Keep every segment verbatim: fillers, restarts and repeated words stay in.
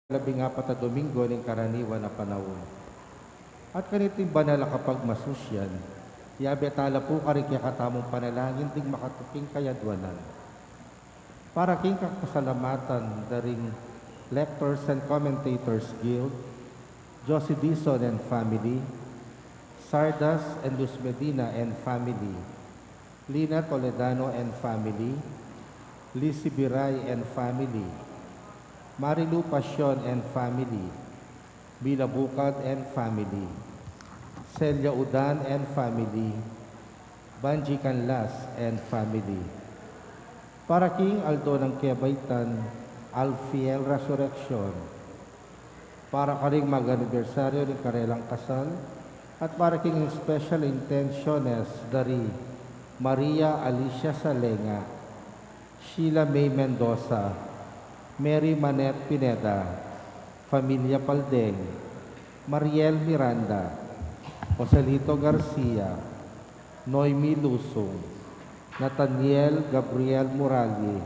labing apat a Domingo ning karaniwan a panaun. At kaniting banal a kapagmasusyan, yabe tala pu karing kekatamung panalangin ding makatuking kayadwanan. Para king kapasalamatan da ring Lectors and Commentators Guild, Josie Dizon and family, Sardas and Luz Medina and family, Lina Toledano and family, Lizzie Biray and family, Marilu Pasion and family, Mila Bukad and family, Celia Udan and family, Banji Canlas and family. Para king aldo nang kebaitan, Alfiel Resurreccion. Para karing mag-anibersaryo ning karelang kasal, at para king special intentions da ri Maria Alicia Salenga, Sheila May Mendoza, Mary Manette Pineda, Familia Paldeng, Mariel Miranda, Joselito Garcia, Noemi Lusung, Nathaniel Gabriel Murali,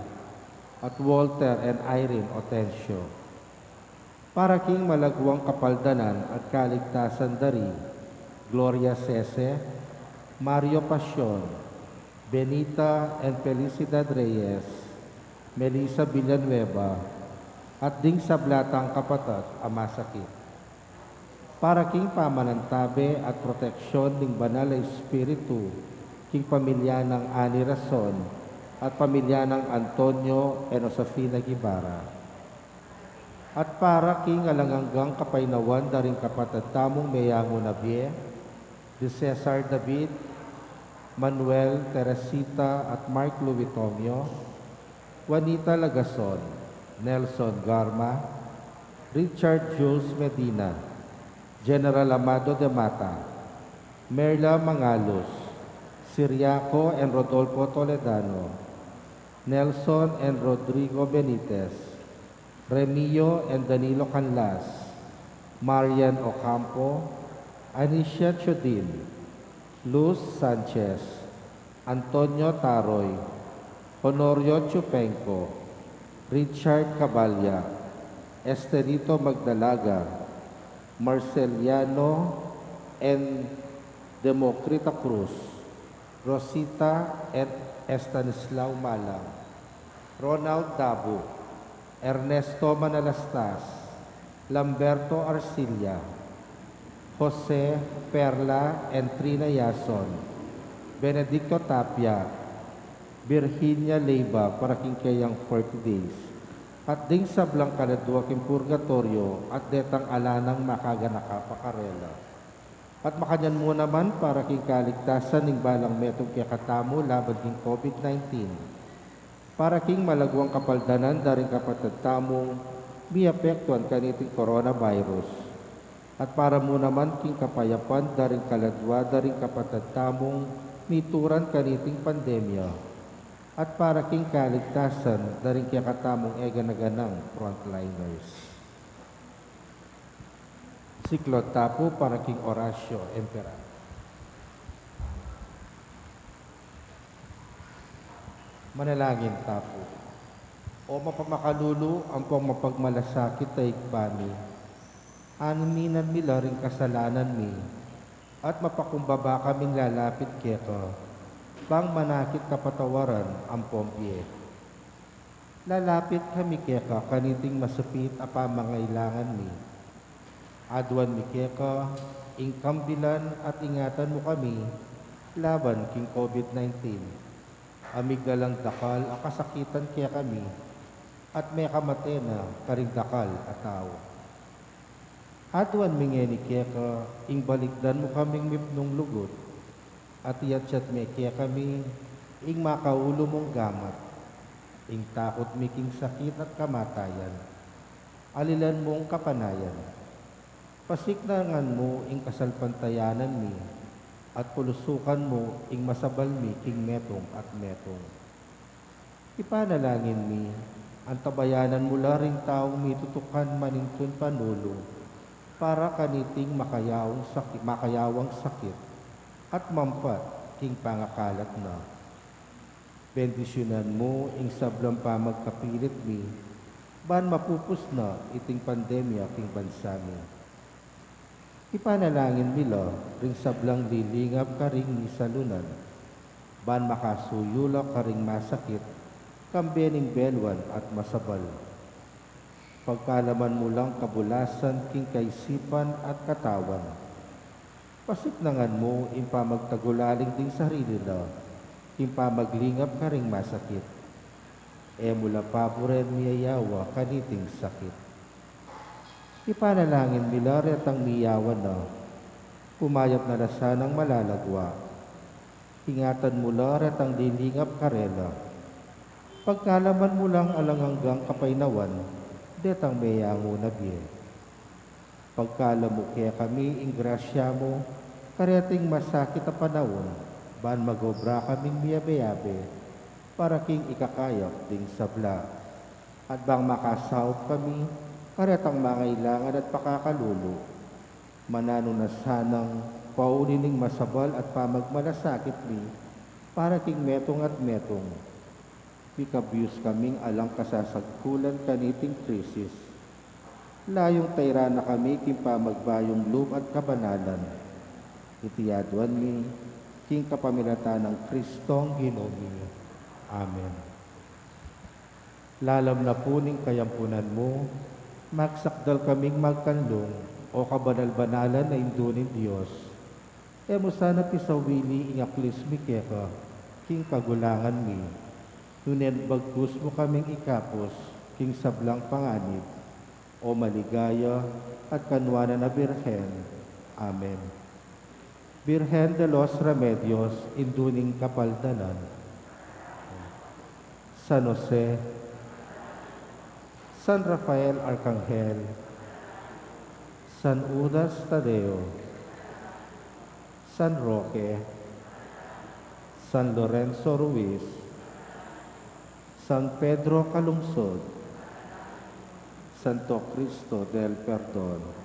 at Walter and Irene Otencio. Para king malagwang kapaldanan at kaligtasan da ri Gloria Sese, Mario Pasion, Benita and Felicidad Reyes, Melissa Villanueva, at ding sabla tang kapatad a masakit. Para king pamanantabe at proteksyon ning Banal a Espiritu king pamilya nang Ani Rason at pamilya nang Antonio and Josefina Guevara. At para king alang anggang kapaynawan da ring kapatad tamung meyangu na bie, di Cesar David, Manuel, Teresita, at Mark Louis Tomio, Juanita Lagason, Nelson Garma, Richard Jules Medina, General Amado de Mata, Merla Mangalus, Siriaco and Rodolfo Toledano, Nelson and Rodrigo Benitez, Remio and Danilo Canlas, Marian Ocampo, Anicia Chodin, Luz Sanchez, Antonio Taroy, Honorio Chupenco, Richard Cabalya, Esterito Magdalaga, Marceliano and Democrita Cruz, Rosita and Estanislao Malang, Ronald Dabu, Ernesto Manalastas, Lamberto Arcilla, Jose, Perla and Trina Yason, Benedicto Tapia, Virginia Leyva para king keyang forty days, at ding sablang kaladua king purgatoryo at detang ala nang makaganaka pa karela. At makanyan mu naman para king kaligtasan ning balang metung kekatamu laban king COVID nineteen. Para king malagwang kapaldanan da ring kapatad tamung miapektuan kaniting coronavirus. At para mu naman king kapayapan da ring kaladua da ring kapatad tamung mituran kaniting pandemya. At para king kaligtasan da ring kekatamung e gana-ganang frontliners. Siklaud ta pu para king Oratio Imperante. Manalangin ta pu. O mapamakalulu ampong mapagmalasakit a Ibpa mi, aminan mi la ring kasalanan mi, at mapakumbaba kaming lalapit keka, bang manakit kapatawaran ampong bie. Lalapit kami keka kaniting masapit a pamangailangan mi. Aduan mi keka ing kambilan at ingatan mu kami laban king COVID nineteen. A miglalang dakal a kasakitan kekami, at mekamate na karing dakal a tau. Aduan mi ngeni keka ing balikdan mu kaming mipnung lugud, at iyatyat me kekami ing makaulu mung gamat, ing takut mi king sakit at kamatayan. Alilan mung kapanayan. Pasiknangan mu ing kasalpantayanan mi, at pulusukan mu ing masabal mi king metung at metung. Ipanalangin mi, antabayanan mu la ring taung mitutukan manintun panulu, para kaniting makayawang saki-, makayawang sakit, at mampat king pangakalat na. Bendisyunan mu ing sablang pamagkapilit mi, ban mapupus na iting pandemya king bansa mi. Ipanalangin mi la ring sablang lilingap karing misalunan, ban makasuyu la karing masakit, kambe ning belwan at masabal. Pagkalaman mu lang kabulasan king kaisipan at katawan. Pasiknangan mu ing pamagtagulaling ding sarili na, king pamaglingap karing masakit. E mu la paburen miyayawa kaniting sakit. Ipanalangin mi la retang miyawa na, kumayap na la sanang malalagwa. Ingatan mu la retang lilingap karela. Pagkalaman mu lang alang anggang kapaynawan, detang meyangu na bie. Pagkalub mu kekami ing grasya mu, kareting masakit a panaun, ban mag-obra kaming miyabe-yabe, para king ikakayap ding sabla. At bang makasaup kami, karetang mangailangan at pakakalulu, mananu na sanang pauli ning masabal at pamagmalasakit mi, para king metung at metung. Mikabyus kaming alang kasasagkulan kaniting krisis. Layung tairan na kami king pamagbayung lub at kabanalan. Iti aduan mi, king kapamilatan nang Kristong Ginu mi. Amen. Lalam na pu ning kayampunan mu, magsakdal kaming magkanlung, o kabanal-banalan a Indu ning Dios. E mu sana pisawili ing aklis mi keka, king kagulangan mi, nune bagkus mu kaming ikapus, king sablang panganib, o maligaya at kanuanan a Birhen. Amen. Birhen de los Remedios, Indu ning Kapaldanan. San Jose, San Rafael Arcangel, San Judas Tadeo, San Roque, San Lorenzo Ruiz, San Pedro Calungsod, Santo Cristo del Perdon.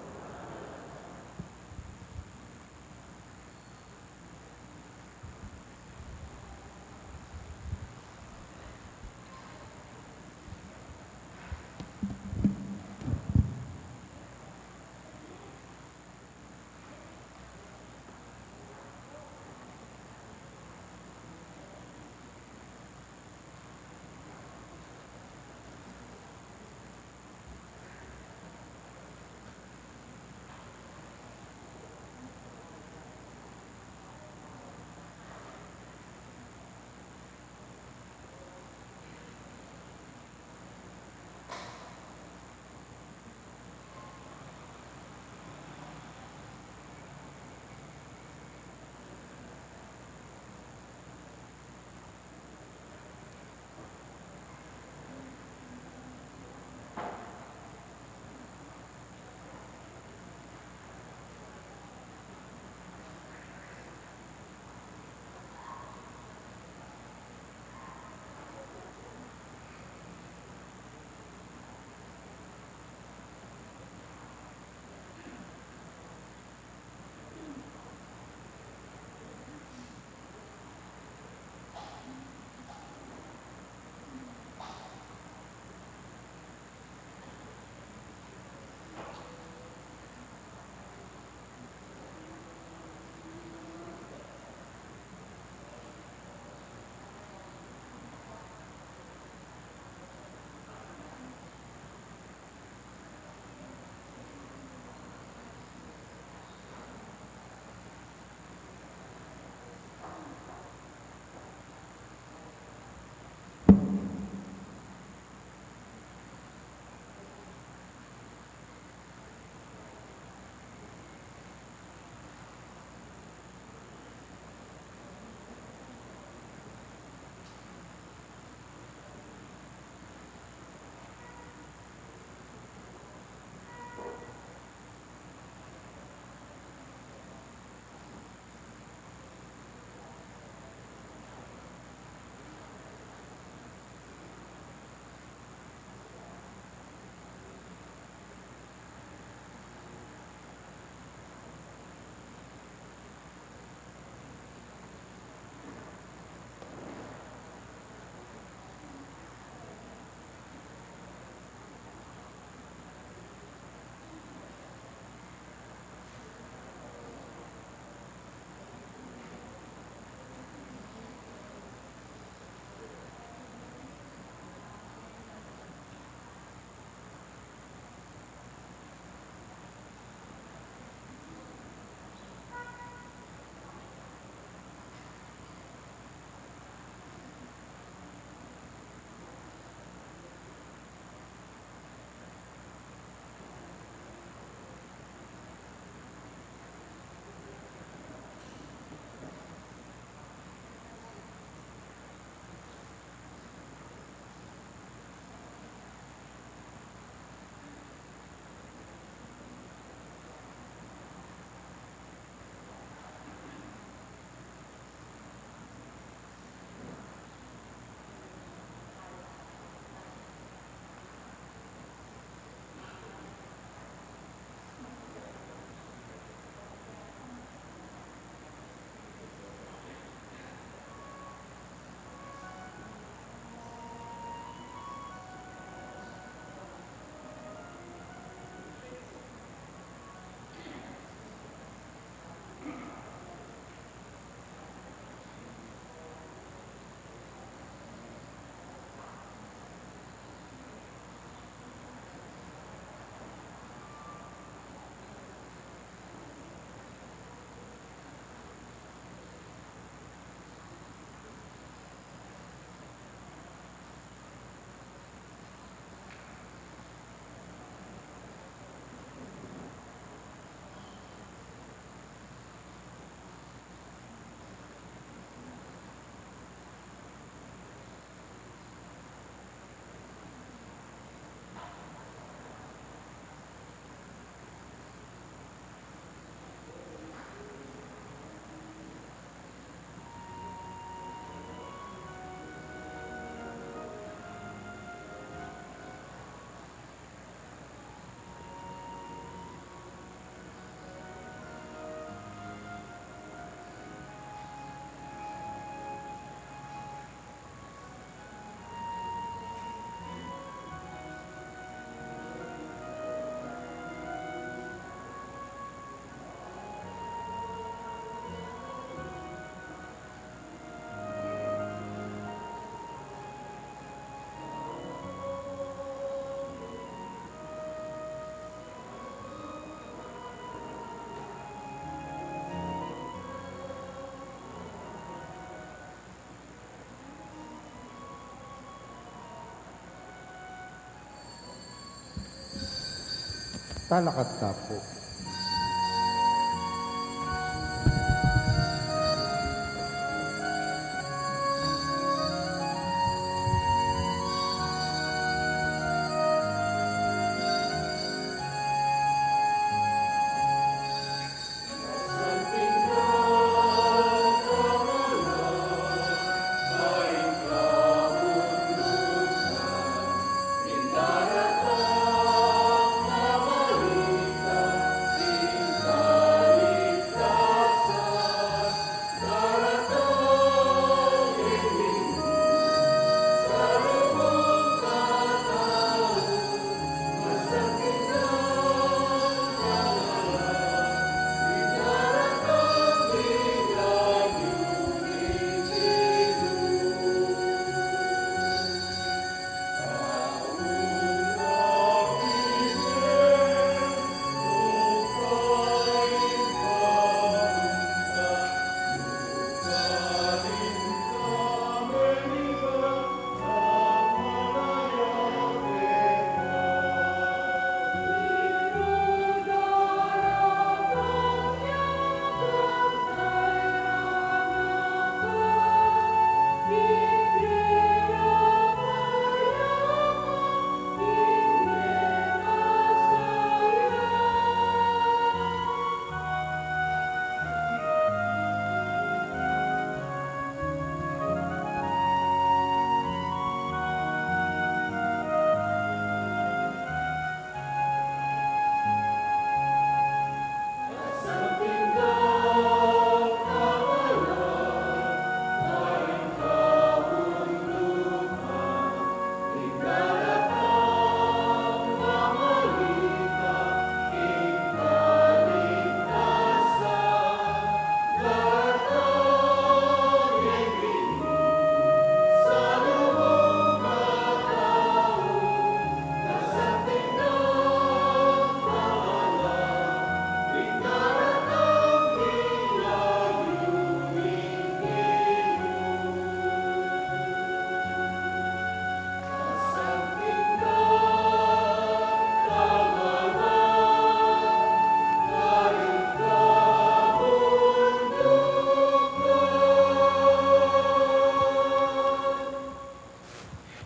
Talakad ta pu.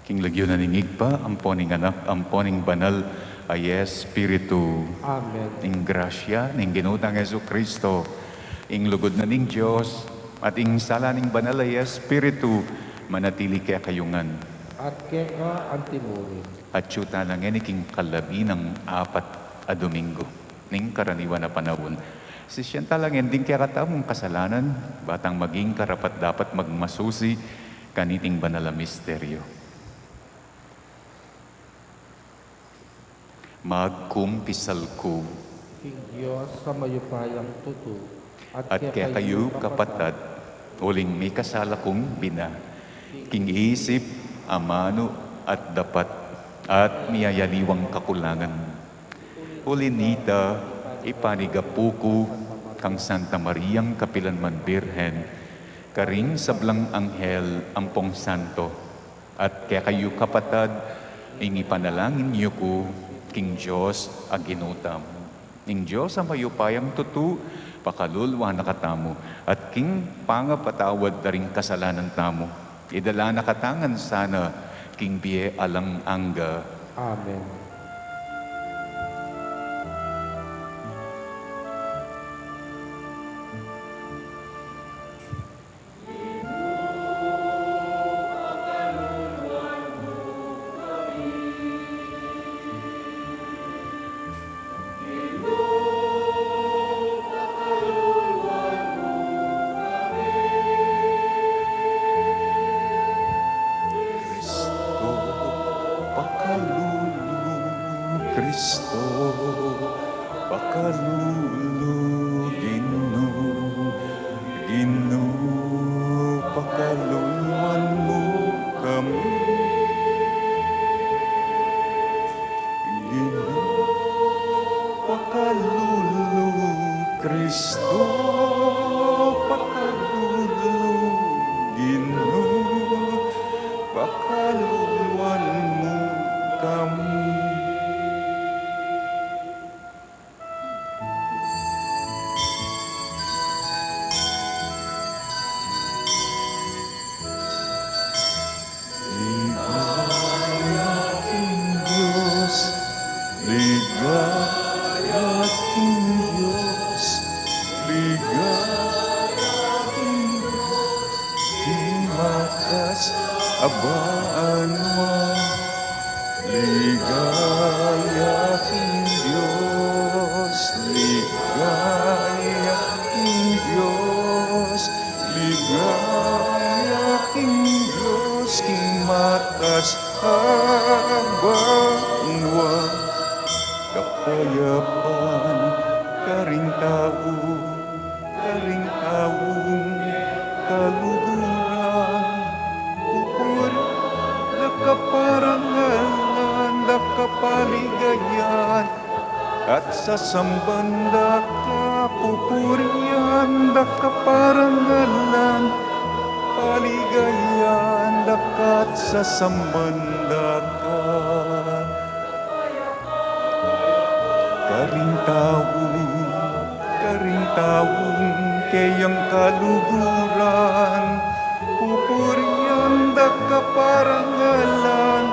King lagyu na ning Ibpa, ampo ning Anak, ampo ning Banal a Espiritu. Amen. Ing grasya ning Ginu tang Jesucristo, ing lugud na ning Dios, at ing sala ning Banal a Espiritu, manatili kekayu ngan. At keka antimurin. Atyu tala ngeni king kalabi nang apat a Domingo ning karaniwan a panaun. Sisian tala ngeni ding kekatamung kasalanan, ba tang maging karapat-dapat magmasusi kaniting banal a misteryo. Magkumpisal ku. King Dios a mayupayang tutu, at kekayu kapatad, uling mikasala kung bina, king isip, amanu, at dapat, at miyayaliwang kakulangan. Uli nita, ipanigapu ku kang Santa Mariang kapilan man Birhen, karing sablang anghel ampong santo, at kekayu kapatad, ing ipanalangin yu ku king Dios a Ginu tamu. Ing Dios a mayupayang tutu, pakalulu na katamu, at king pangapatawad da ring kasalanan tamu, idala na katamu ngan sana king bie alang angga. Amen. Kristo, pakalulu, Kristo, pakalulu, Ginu, Ginu, pakaluluan mu kami. Ginu, pakalulu, Kristo, pakalulu, Ginu, pakaluluan mu kami. Ligaya king Dios, ligaya king Dios, king matas a banua. Kapayapan karing tau, karing taung kaluguran. Pupurian da ka, parangalan da ka, paligayan at sasamban da ka. Pupurian da ka, parangalan, paligayan da ka at sasamban da ka. Karing tau, karing taung keyang kaluguran, pupurian da ka, parangalan,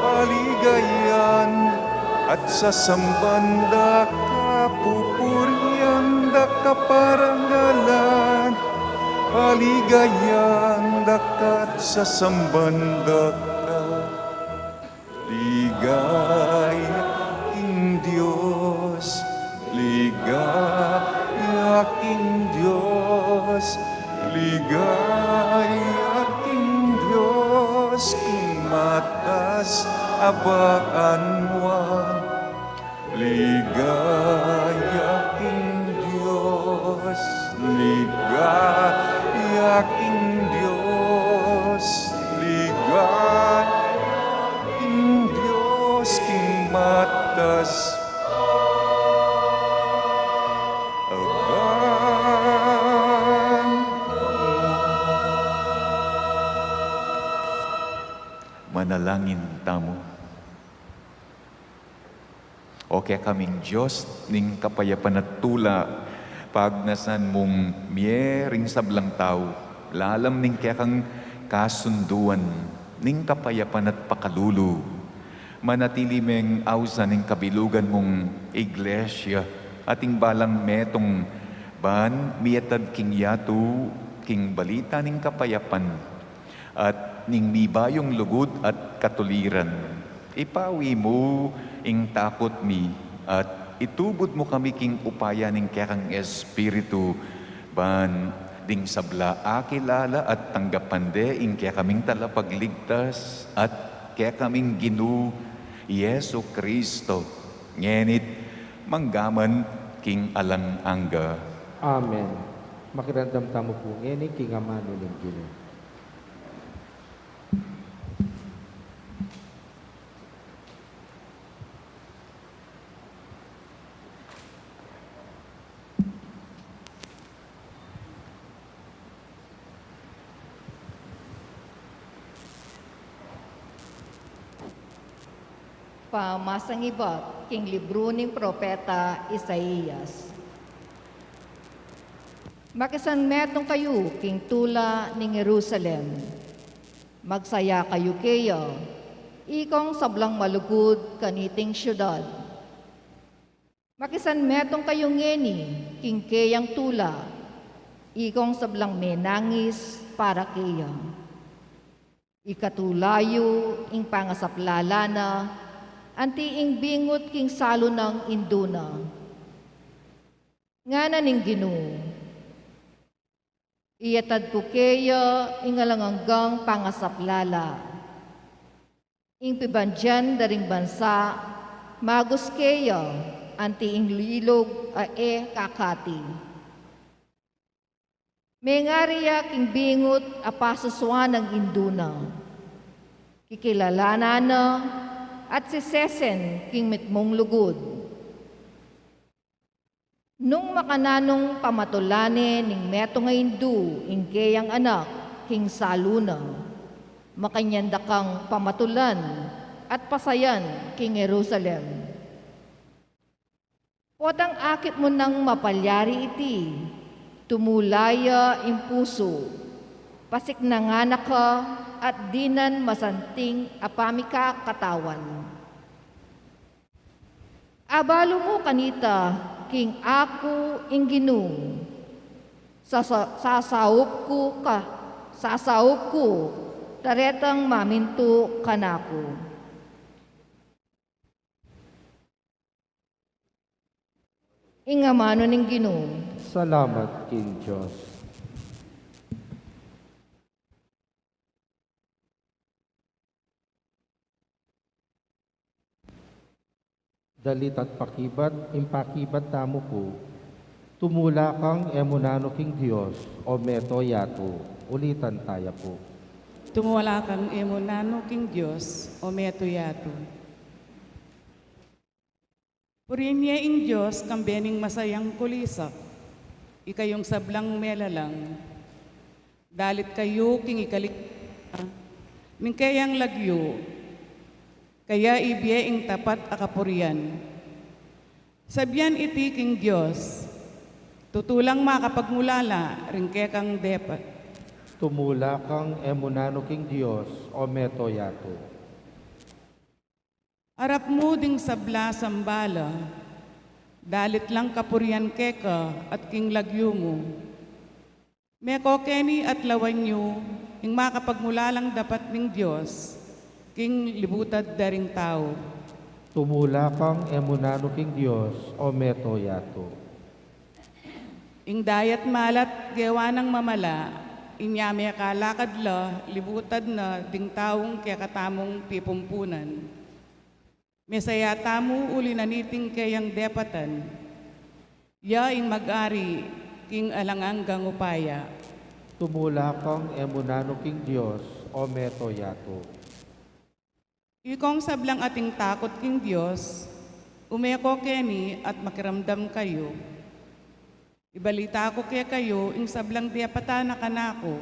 paligayan at sasamban da ka. Pupurian da ka, parangalan, paligayan da ka at sasamban da ka. Ligaya king Dios, ligaya king Dios, ligaya king Dios, king matas a banua. Ligaya king Dios, ligaya king Dios, ligaya king Dios, king matas a banua. Manalangin tamu. O kekaming Dios ning kapayapan at tula, pagnasan mung mie ring sablang tau lalam ning kekang kasunduan ning kapayapan at pakalulu. Manatili meng ausan ning kabilugan mung Iglesia at ing balang metung ban miatad king yatu king balita ning kapayapan at ning mibayung lugud at katuliran. Ipawi mu ing takut mi, at itubud mu kami king upaya ning kekang Espiritu, ban ding sabla akilala at tanggapan de ing kekaming Talapagligtas at kekaming Ginu, Jesu Cristo, ngenit manggaman king alang angga. Amen. Makiramdam tamu pu ngeni king amanu ning Ginu. Pamasang ibat king libru ning propeta Isaias. Makisanmetung kayu king tula ning Jerusalem. Magsaya kayu keya, ikong sablang malugud kaniting siudad. Makisanmetung kayu ngeni king keyang tula, ikong sablang menangis para keya. Ikatula yu ing pangasaplala na, anti ing bingut king salu nang indu na. Ngana ning Ginu, iatad ku keya ing alang anggang pangasaplala. Ing pibandian da ring bansa, magus keya, anti ing ilug a e kakati. Mengari ya king bingut a pasusuan nang indu na. Kikilalanan na at sisesen king mitmung lugud. Nung makananung pamatulan ne ning metung a indu ing keyang anak king salu na, makanyan da kang pamatulan at pasayan king Jerusalem. Potang akit mu nang mapalyari iti, tumula ya ing pusu, pasiknangan na ka at dinan masanting a pamikakatawan. Abalu mu kanita king aku ing Ginu, sasa-, sasaup ku ka, sasaup ku, daretang mamintu kanaku. Ing amanu ning Ginu. Salamat king Dios. Dalit at pakibat, ing pakibat tamu pu. Tumula kang e mu nanu king Dios, o meto yatu. Ulitan taya pu. Tumula kang e mu nanu king Dios, o meto yatu. Purian ye ing Dios kambe ning masayang kulisak, ikayung sablang melalang. Dalit kayu king ikalik ning keyang lagyu, kaya ibie ing tapat a kapurian. Sabian iti king Dios, tutu lang makapagmulala ring kekang depat. Tumula kang e mu nanu king Dios, o meto yatu. Arap mu ding sabla sambala, dalit lang kapurian keka at king lagyu mu. Meko keni at lawan yu ing makapagmulalang dapat ning Dios king libutad da ring tau. Tumula kang e mu nanu king Dios, o meto yatu. Ing dayat malat gewa nang mamala, inya mekalakad la libutad na ding taung kekatamung pipumpunan. Mesaya tamu uli na niting keyang depatan. Ya ing mag-ari king alang anggang upaya. Tumula kang e mu nanu king Dios, o meto yatu. Ikong sablang ating takut king Dios, ume ko keni at makiramdam kayu. Ibalita ku kekayu ing sablang depatan a kanaku.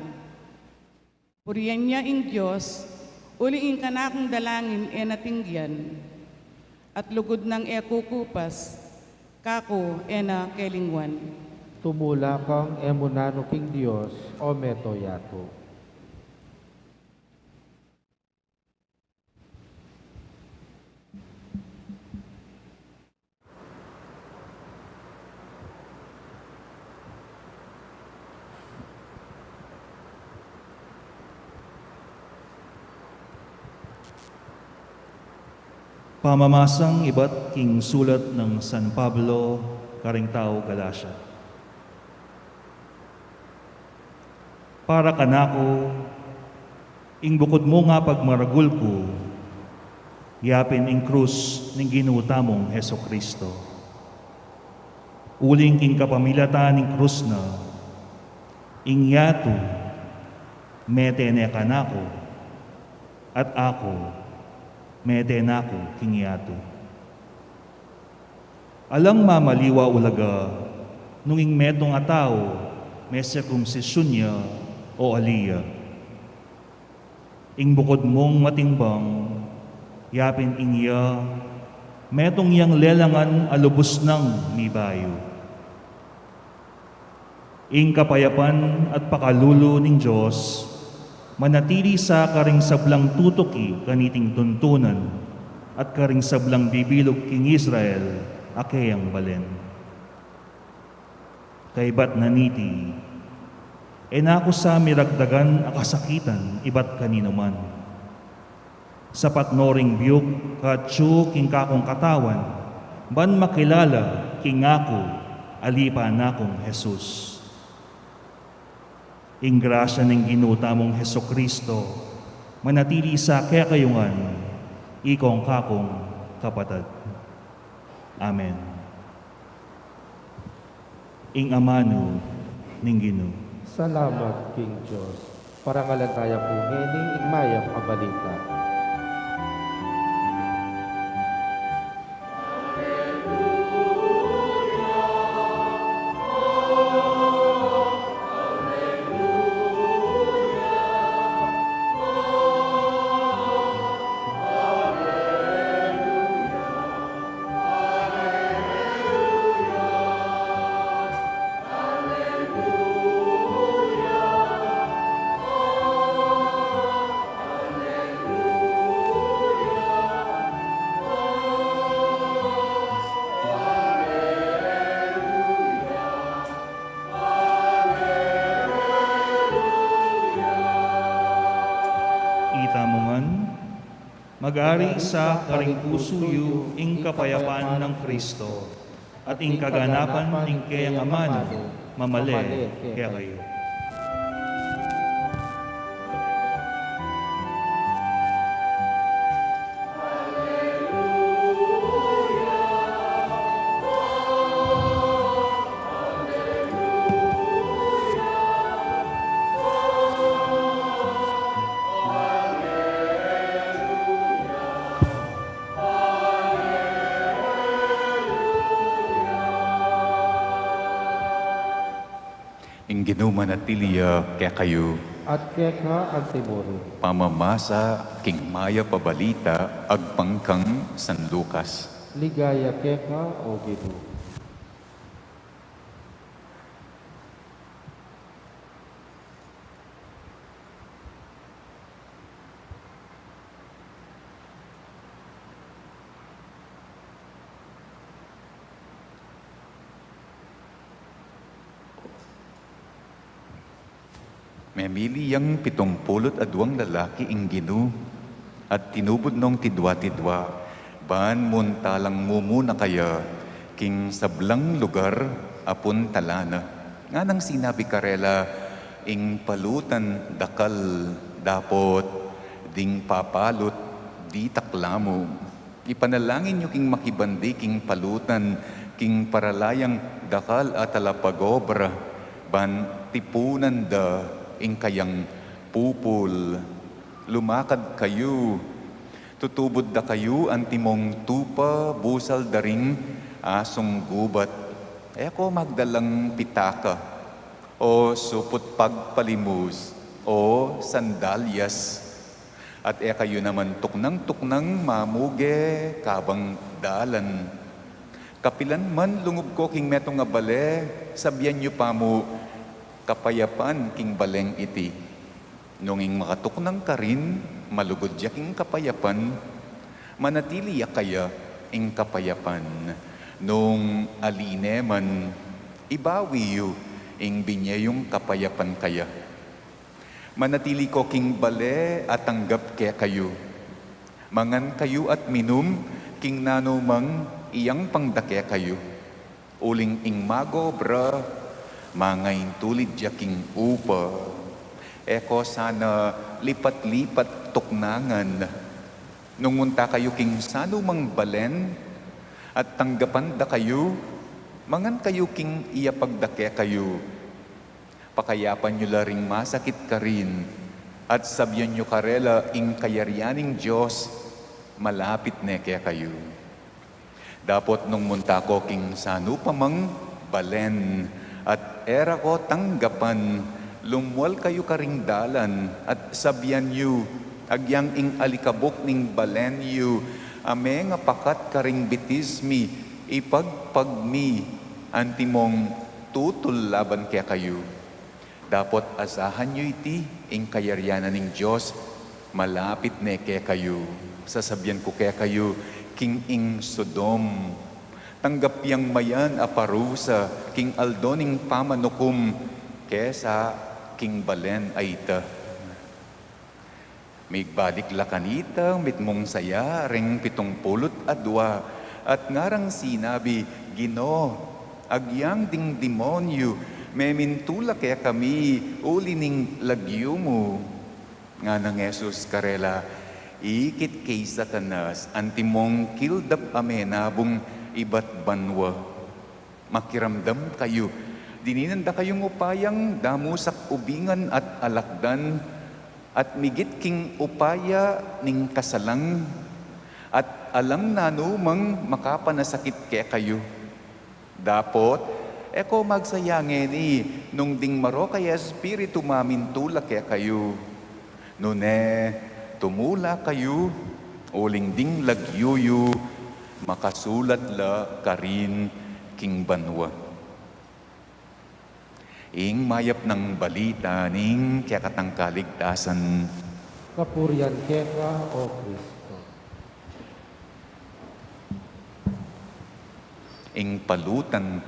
Purian ya ing Dios, uling ing kanakung dalangin e na tinggian, at lugud nang e kukupas, kaku e na kelingwan. Tumula kang e mu nanu king Dios, o meto yatu. Pamamasang ibat king sulat nang San Pablo karing tau Galacia. Para kanaku, ing bukud mung pagmaragul ku, yapin ing krus ning Ginu tamung Jesucristo. Uling king kapamilatan ning krus na, ing yatu mete ne kanaku, at aku mete na ku king yatu. Alang mamaliwa ulaga nung ing metung a tau me sirkumsisyun ya o ali ya. Ing bukud mung matimbang, yapin ing ya metung yang lelangan a lubus nang mibayu. Ing kapayapan at pakalulu ning Dios manatili sa karing sablang tutuki kaniting tuntunan at karing sablang bibilug king Israel a keyang balen. Kaybat na niti, e na ku sa miragdagan a kasakitan ibat kaninu man. Sapat no ring biug katsu king kakung katawan, ban makilala king aku, ali pa na kung Jesus. Ing grasya ning Ginu tamung Jesucristo manatili sa kekayu ngan, ikong kakung kapatad. Amen. Ing amanu ning Ginu. Salamat king Dios. Parangalan taya pu ngeni ing mayap a balita. Itamu ngan, mag-ari sa karing pusu yu ing kapayapan nang Kristo. At ing kaganapan ning keyang amanu, mamale kekayu. Ing Ginu manatili ya kekayu. At keka antimurin. Pamamasa king Mayap a Balita agpang kang San Lucas. Ligaya keka, O Ginu. Memili yang pitung pulu't aduang lalaki ing Ginu, at tinubud nong tidua-tidua, ban muntalang mumuna kaya king sablang lugar a puntalan na. Nganang sinabi karela, ing palutan dakal, dapot ding papalut ditak la mu. Ipanalangin yu king makibandi king palutan, king para la yang dakal a talapagobra, ban tipunan da ing kayang pupul. Lumakad kayu, tutubud da kayu antimong tupa busal da ring asung gubat. E ko magdalang pitaka, o suput pagpalimus, o sandalyas. At e kayu naman tuknang-tuknang mamuge kabang dalan. Kapilan man lungub ko king metung a bale, sabian yu pa mu, "Kapayapan king baleng iti." Nung ing makatuknang karin, malugud ya king kapayapan, manatili ya kaya ing kapayapan. Nung ali ne man, ibawi yu ing binye yung kapayapan kaya. Manatili ko king bale a tanggap kekayu. Mangan kayu at minum king nanumang iyang pangda kekayu. Uling ing magobra, mangaintulid ya king upa. E ko sana lipat-lipat tuknangan. Nung munta kayu king sanumang balen, at tanggapan da kayu, mangan kayu king iyapag da kekayu. Pakayapan yu la ring masakit karin, at sabian yu karela, ing kayarian ning Dios malapit ne kekayu. Dapot nung munta ko king sanupamang balen, at e ra ko tanggapan, lumual kayu karing dalan, at sabian yu, agyang ing alikabuk ning balen yu a mengapakat karing bitis mi, ipagpag mi, antimong tutul laban kekayu. Dapot asahan yu iti, ing kayarian na ning Dios malapit ne kekayu. Sasabian ku kekayu, king ing Sodom, tanggap yang mayan a parusa king aldo ning pamanukum kesa king balen a ita. Migbalik la kanita, mitmung saya ring pitung pulu't adua, at ngarang sinabi, "Ginu, agyang ding demonyu, memintu la kekami uli ning lagyu mu." Ngana nang Jesus karela, "Ikit ke Satanas, antimong kildap a menabung ibat banua. Makiramdam kayu, dininan da kayung upayang damusak ubingan at alakdan, at migit king upaya ning kasalang, at alang nanumang makapanasakit kekayu. Dapot e ko magsaya ngeni nung ding marok a espiritu mamintu la kekayu. Nune, tumula kayu, uling ding lagyu yu makasulat la karin king banua." Ing mayap nang balita ning kekatang kaligtasan. Kapurian keka, O Kristo. Ing palutan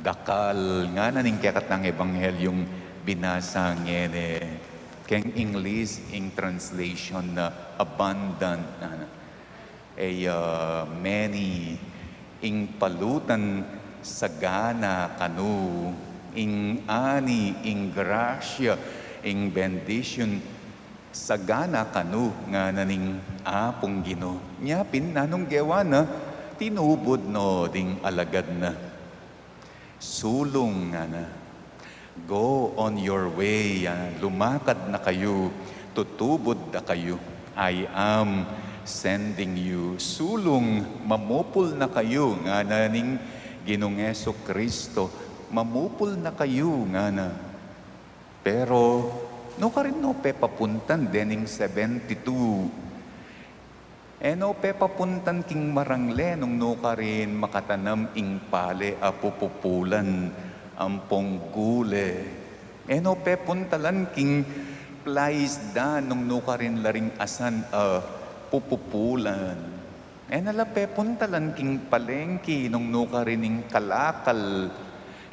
dakal, ngana ning kekatang ebanghelyung binasa ngeni. Keng English, ing translation na abundant, ngana. E, ah, many, ing palutan Sagana kanu ing ani, ing grasya, ing bendisyun, sagana kanu, ngana ning Apung Ginu. Nya pin nanung gewa na, tinubud no ding alagad na. Sulung, ngana. Go on your way, ah, lumakad na kayu, tutubud na kayu. I am sending you. Sulung, mamupul na kayu, ngana ning Ginung Jesu Kristo. Mamupul na kayu, ngana. Pero, nukarin no pepapuntan dening seventy-two? E no pepapuntan king marangle nung nukarin makatanam ing pale a pupupulan ampong gule. E no pepuntalan king plaisdan nung nukarin la ring asan a pupupulan. E na la pepuntalan king palengki nung nukarin ing kalakal,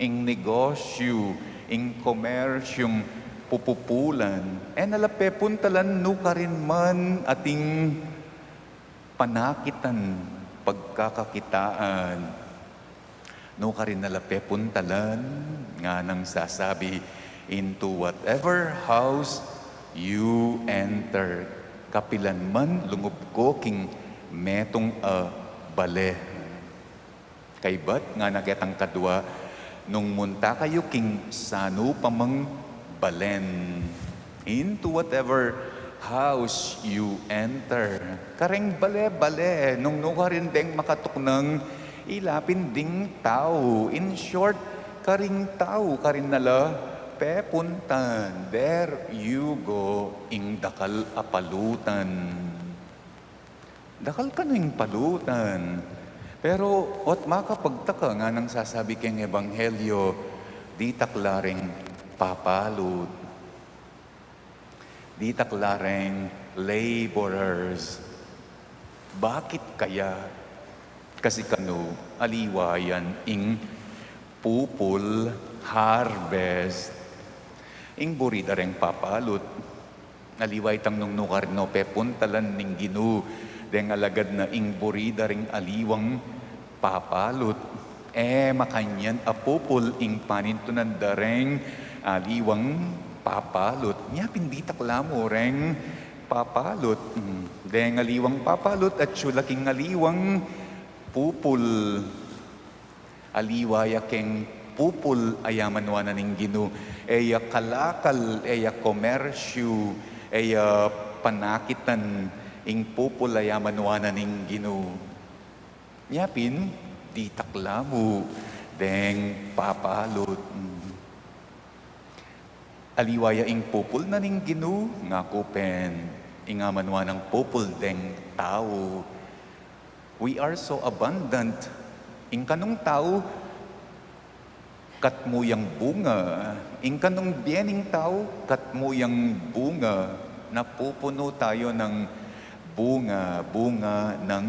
ing negosyu, ing komersyung pupupulan. E na la pepuntalan nukarin man ating panakitan, pagkakakitaan. Nukarin na la pepuntalan, nganang sasabi, "Into whatever house you enter." Kapilan man lungub ko king metung a bale. Kaybat ngana ketang kadwa, nung munta kayu king sanu pa mang balen, into whatever house you enter. Kareng bale-bale, nung nukarin deng makatuknang, ila pin ding tau. In short, karing tau, karin na la pepuntan. There you go, ing dakal a palutan. Dakal kanu ing palutan. Pero, ot makapagtaka, nganang sasabi keng ebanghelyo, ditak la reng papalut. Ditak la reng laborers. Bakit kaya? Kasi kanu, aliwa yan ing pupul, harvest. Ing buri da reng papalut. Aliwa itang nung nukarin no pepuntalan ning Ginu deng alagad na, ing buri da ring aliwang papalut. E makanyan a pupul ing panintunan da reng aliwang papalut. Nya pin ditak la mu reng papalut. Mm. Deng aliwang papalut, atyu la king aliwang pupul. Aliwa ya keng pupul a yaman wa na ning Ginu. E ya kalakal, e ya komersyu, e ya panakitan, ing pupul a yaman wa na ning Ginu. Nya pin, ditak la mu deng papalut. Mm. Aliwa ya ing pupul na ning Ginu, ngaku pin, ing aman wa nang pupul deng tau. We are so abundant. Ing kanung tau, katmu yang bunga. Ing kanung bie ning tau, katmu yang bunga. Napupunu tayo ng bunga, bunga ng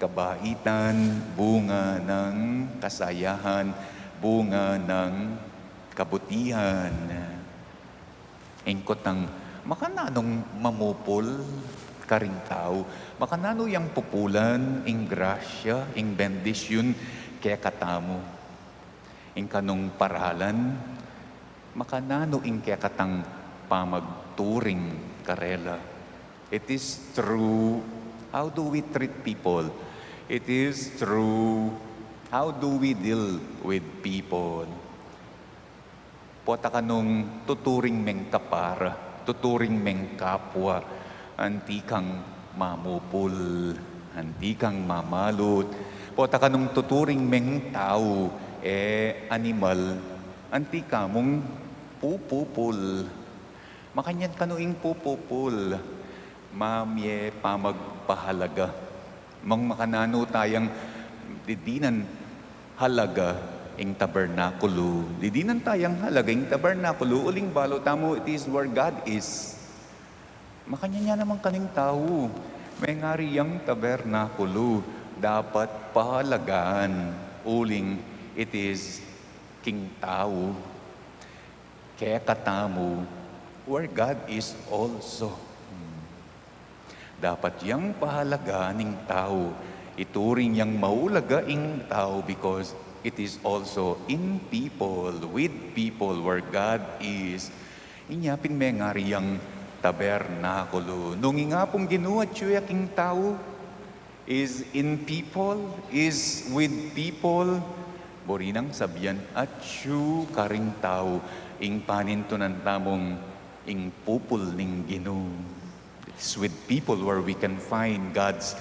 kabaitan, bunga ng kasayahan, bunga ng kabutihan. Ing kutang, makananung mamupul karing tau? Makananu yang pupulan ing grasya, ing bendisyun kekatamu? Ing kanung paralan, makananu ing kekatang pamagturing karela? It is through how do we treat people. It is through how do we deal with people. Pota ka nung tuturing meng kapara, tuturing meng kapwa, anti kang mamupul, anti kang mamalut. Pota ka nung tuturing meng tau, e animal, anti ka mung pupupul. Makanyan kanu ing pupupul, mamie pamagpahalaga. Mang makananu tayang didinan halaga ing tabernakulu. Didinan tayang halaga ing tabernakulu, uling balu tamu, it is where God is. Makanyan ya naman kanu ing tau. Mengari yang tabernakulu, dapat pahalagaan, uling it is king tau. Kekatamu, where God is also. Hmm. Dapat yang pahalagaan ing tau, ituring yang maulaga ing tau because It is also in people, with people, where God is. Inya pin mengari yang tabernakulu. Nung ing Apung Ginu atyu ya king tau, is in people, is with people, buri nang sabian atyu karing tau ing panintunan tamung ing pupul ning Ginu. It's with people where we can find God's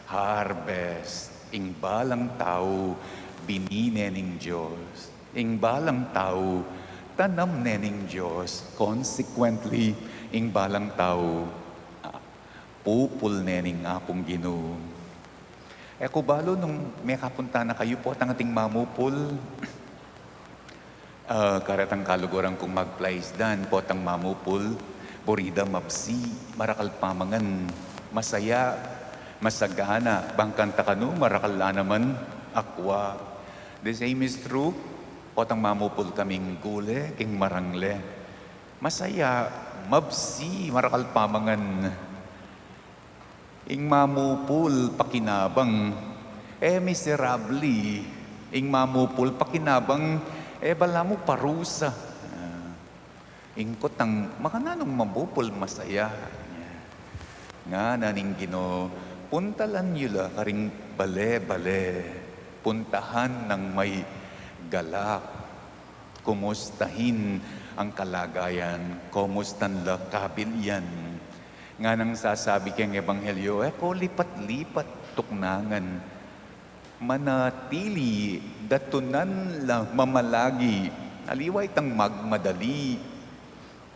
harvest. Ing balang tau, bini ne ning Dios. Ing balang tau, tanam ne ning Dios. Consequently, ing balang tau, ah, pupul ne ning Apung Ginu. E ku balu nung mekapunta na kayu potang ating mamupul. Ah, karetang kaluguran kung magplaisdan, potang mamupul, buri da mabsi, marakal pamangan, masaya, masagana, bang kanta kanu, marakal la naman akwa. The same is true, potang mamupul kaming gule, king marangle. Masaya, mabsi, marakal pamangan. Ing mamupul pakinabang, e miserable. Ing mamupul pakinabang, e balamu parusa. Ah, ing kutang, makananung mamupul masaya? Ngana ning Ginu, puntalan yu la karing bale-bale. Puntahan nang may galak. Kumustahin ang kalagayan, kumustan la kabilyan. Nganang sasabi keng ebanghelyo, e ko lipat-lipat tuknangan. Manatili, datunan la mamalagi, aliwa itang magmadali.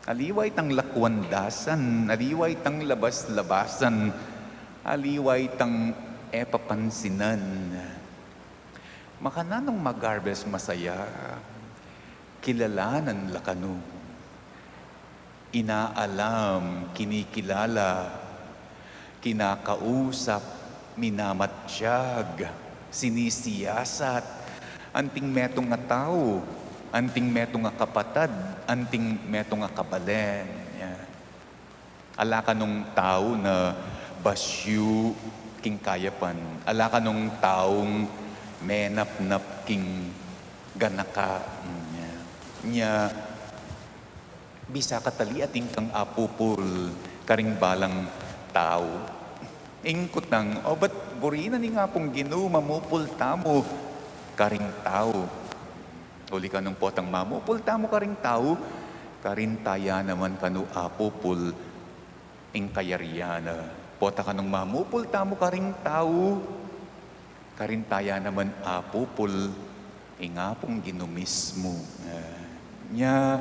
Aliwa itang lakwan dasan, aliwa itang labas-labasan, aliwa itang e papansinan. Makananung mag-harvest masaya, kilalanan la kanu. Inaalam, kinikilala, kinakausap, minamatyag, sinisiyasat, anting metung a tau, anting metung a kapatad, anting metung a kabalen. Yan. Ala kanung tau na basyu king kayapan. Ala kanung taung menapnap king ganaka. Nya, nya, bisa ka tali atin kang apupul karing balang tau. Ing kutang, o ba't buri na ning Apung Ginu mamupul tamu karing tau? Uli kanung potang mamupul tamu karing tau, karin taya naman kanu apupul ing kayarian na. Pota kanung mamupul tamu karing tau, karin taya naman apupul ing Apung Ginu mismu. Eh, nya,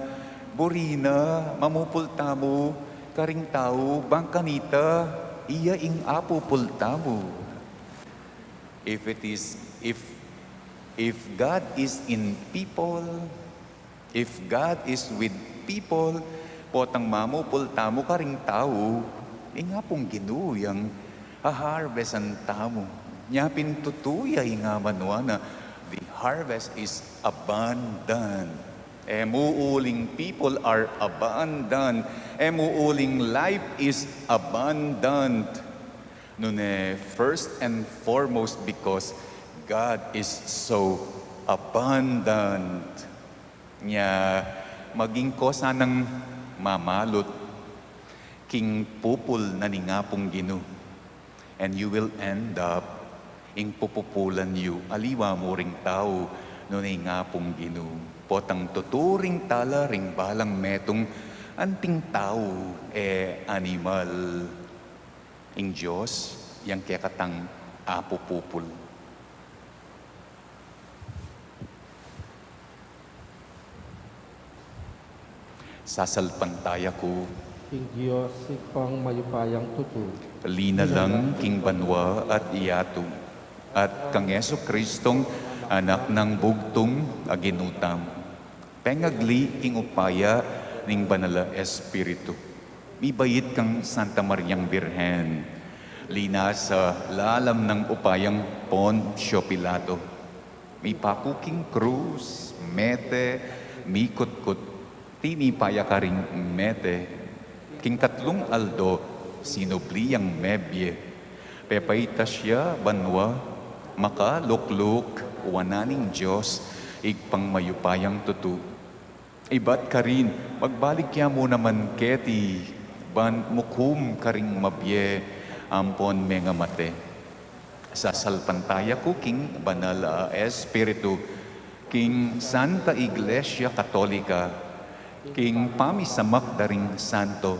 buri na mamupul tamu karing tau, bang kanita, iya ing apupul tamu. If it is, if, if God is in people, if God is with people, potang mamupul tamu karing tau, ing Apung Ginu yang haharvestan tamu. Nya pin tutu ya ing amanwa na, the harvest is abundant. E mu uling people are abundant. E mu uling life is abundant. Nune, first and foremost, because God is so abundant. Nya, maging ko sanang mamalut king pupul na ning Apung Ginu. And you will end up ing pupupulan yu, aliwa mu ring tau, nune ing Apung Ginu. Potang tutu ring tala ring balang metung, anting tau e animal. Ing Dios, yang kekatang apupupul. Sasalpantaya ku king Dios, Ibpang mayupayang tutu. Linalang king banua at yatu, at kang Jesucristong Anak nang bugtung a Ginu tamu. Pengagli king upaya ning Banal a Espiritu. Mibait kang Santa Mariang Birhen. Linasa lalam nang upayang Poncio Pilato. Mipaku king krus, mete, mikutkut. Tinipa ya karing mete. King katlung aldo, sinubli yang mebie. Pepaitas ya banua, makalukluk, wanan ning Dios, Ibpang mayupayang tutu. Ibat karin, magbalik ya mu naman keti, ban mukum karing mabie ampon mengamate. Sasalpantaya ku king Banal a Espiritu, king Santa Iglesia Katolika, king pamisamak da ring santo,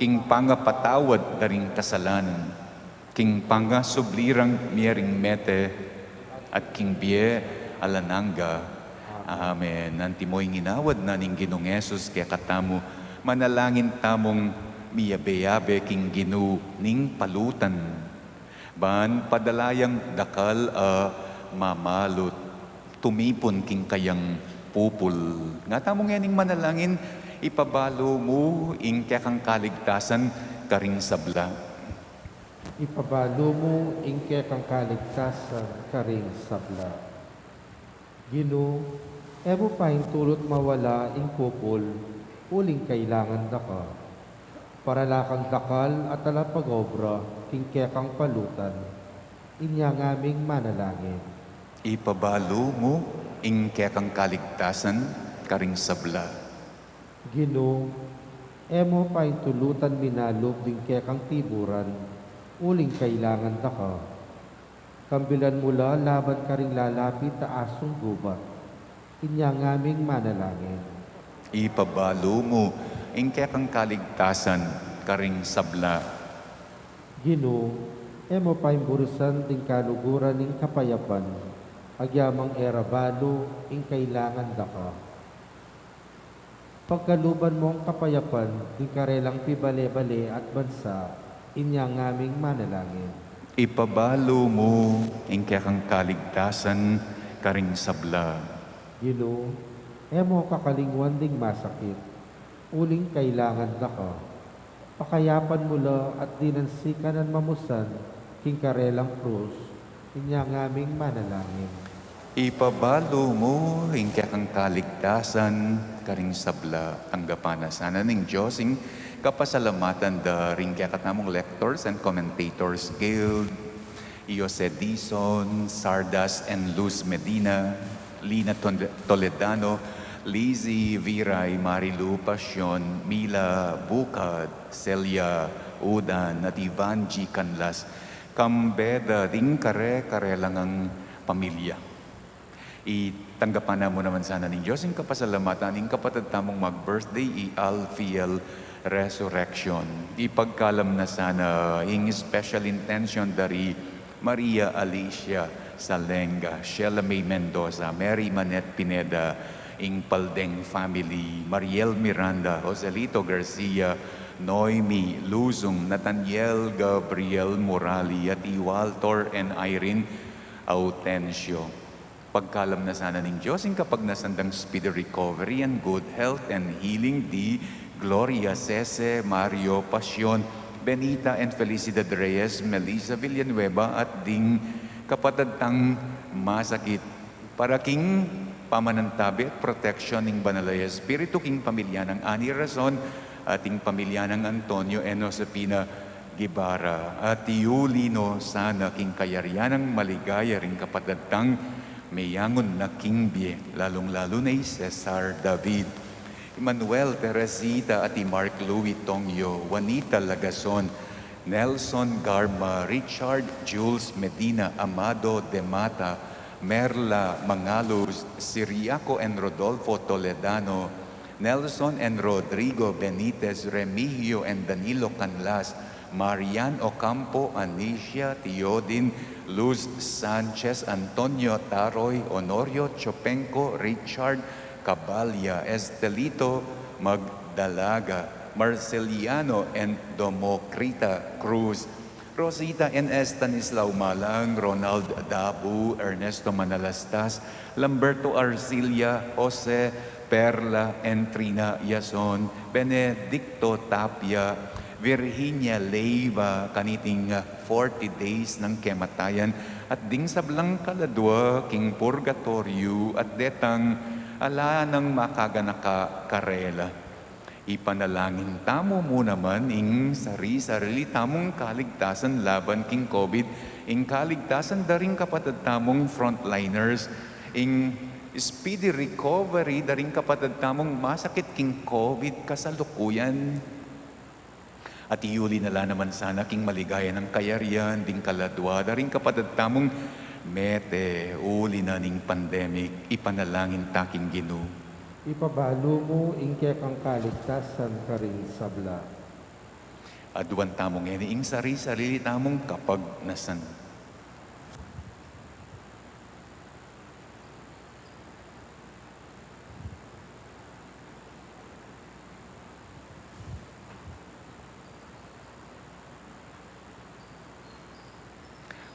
king pangapatawad da ring kasalanan, king pangasubli rang mie ring mete, at king bie alang angga. Amen. Antimo ing inawad na ning Ginung Jesus kekatamu, manalangin tamung miyabe-yabe king Ginu ning palutan, ban padala yang dakal a mamalut tumipun king kayang pupul. Nga tamu ngening manalangin, ipabalu mu ing kekang kaligtasan karing sabla. Ipabalu mu ing kekang kaligtasan karing sabla. Ginu, e mu paintulut mawala ing pupul, uling kailangan da ka. Parala kang dakal a talapag-obra king kekang palutan, inya ngaming manalangin. Ipabalu mu ing kekang kaligtasan karing sabla. Ginu, e mu paintulutan minalub ding kekang tiburan, uling kailangan da ka. Kambilan mu la laban karing lalapit a asung gubat, inya ngaming manalangin. Ipabalu mu ing kekang kaligtasan karing sabla. Ginu, e mu paimburusan ding kaluguran ning kapayapan, agyamang e ra balu ing kailangan da ka. Pagkaluban mung kapayapan ding karelang pibale-bale at bansa, inya ngaming manalangin. Ipabalu mu ing kekang kaligtasan karing sabla. Ginu, e mu kakalingwan ding masakit, uling kailangan da ka. Pakayapan mu la at dinan sikanan mamusan king karelang krus, inya ngaming manalangin. Ipabalu mu ing kekang kaligtasan karing sabla. Tanggapan na sana ning Dios ing kapasalamatan da ring kekatamung Lectors and Commentators Guild, Jose Dizon, Sardas and Luz Medina, Lina Ton-, Toledano, Lizzie Viray, Marilu Pasion, Mila Bukad, Celia Udan, at Ivan G. Canlas, kambe da ding kare-karelang pamilya. Itanggapan na mu naman sana ning Dios ing kapasalamatan ning kapatad tamung mag-birthday, i Alfiel Resurrection. Ipagkalam na sana ing special intention da ri Maria Alicia Salenga, Sheila May Mendoza, Mary Manette Pineda, ing Paldeng family, Mariel Miranda, Joselito Garcia, Noemi Luzung, Nathaniel Gabriel Morali, at i Walter and Irene Autencio. Pagkalam na sana ning Dios ing kapagnasan dang speedy recovery and good health and healing di Gloria Sese, Mario Pasion, Benita and Felicidad Reyes, Melissa Villanueva, at ding kapatad tang masakit. Para king pamanantabe at protection ning Banal a Espiritu king pamilya nang Ani Rason at ing pamilya nang Antonio and Josefina Guevara, at iuli no sana king kayarian nang maligaya ring kapatad tang meyangun na king bie, lalung-lalu na i Cesar David, Emmanuel, Teresita, at i Mark Louis Tongyo, Juanita Lagason, Nelson Garma, Richard Jules Medina, Amado Demata, Merla Mangalus, Siriaco and Rodolfo Toledano, Nelson and Rodrigo Benitez, Remigio and Danilo Canlas, Marian Ocampo, Anicia Teodin, Luz Sanchez, Antonio Taroy, Honorio Chopenco, Richard Cabalia, Estelito Magdalaga, Marceliano and Domocrita Cruz, Rosita and Estanislao Malang, Ronald Dabu, Ernesto Manalastas, Lamberto Arcilla, Jose Perla and Trina Yason, Benedicto Tapia, Virginia Leiva, kaniting forty days nang kematayan, at ding sablang kaladua king purgatoryu, at detang ala nang makaganaka karela. Ipanalangin tamu mu naman ing sari-sarili tamung kaligtasan laban king COVID Ing kaligtasan da ring kapatad tamung frontliners, ing speedy recovery da ring kapatad tamung masakit king COVID kasalukuyan. At iuli na la naman sana king maligaya nang kayarian ding kaladua da ring kapatad tamung mete uli na ning pandemic. Ipanalangin ta king Ginu. Ipabalu mu ing kekang kaligtasan karing sabla. Aduan tamu ngeni ing sari-sarili tamung kapagnasan.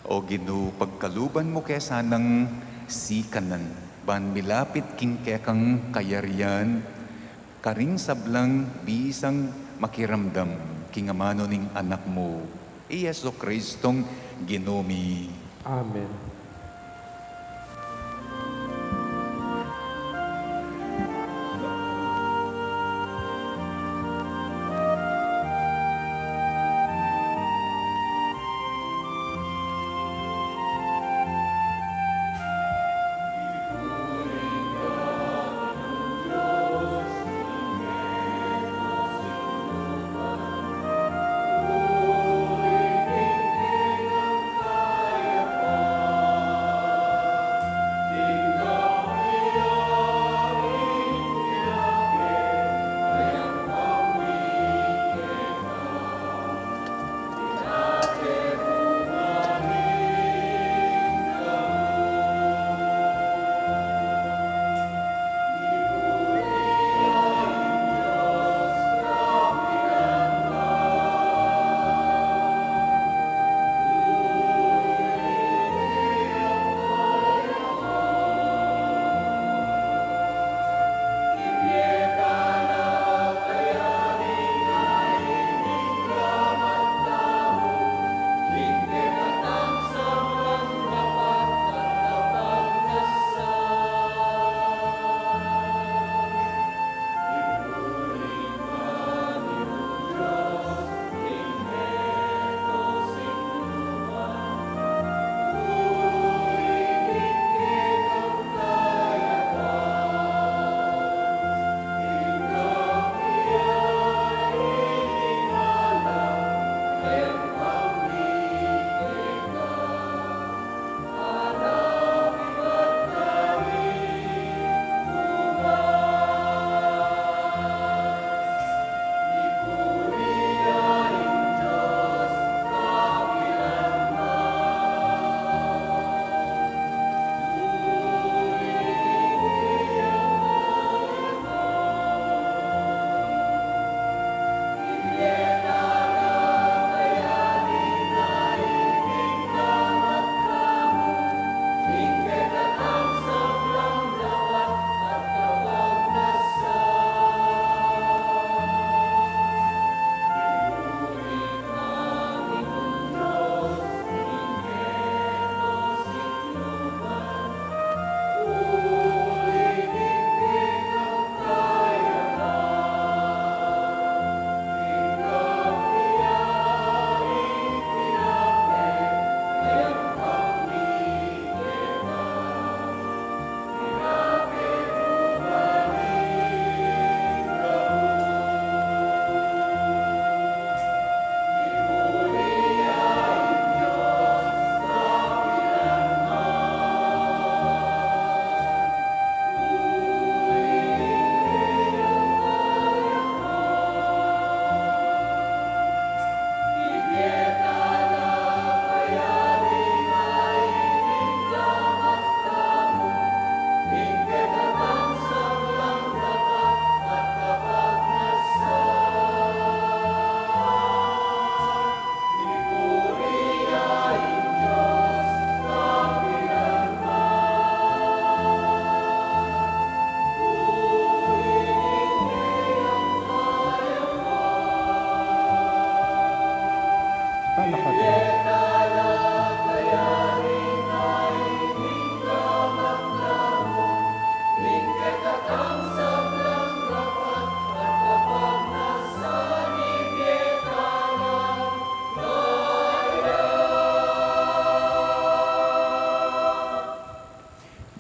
O Ginu, pagkaluban mu ke sanang sikanan, ban milapit king kekang kayarian, karing sablang bisang makiramdam king amanu ning Anak mu, i Jesucristong Ginu mi. Amen.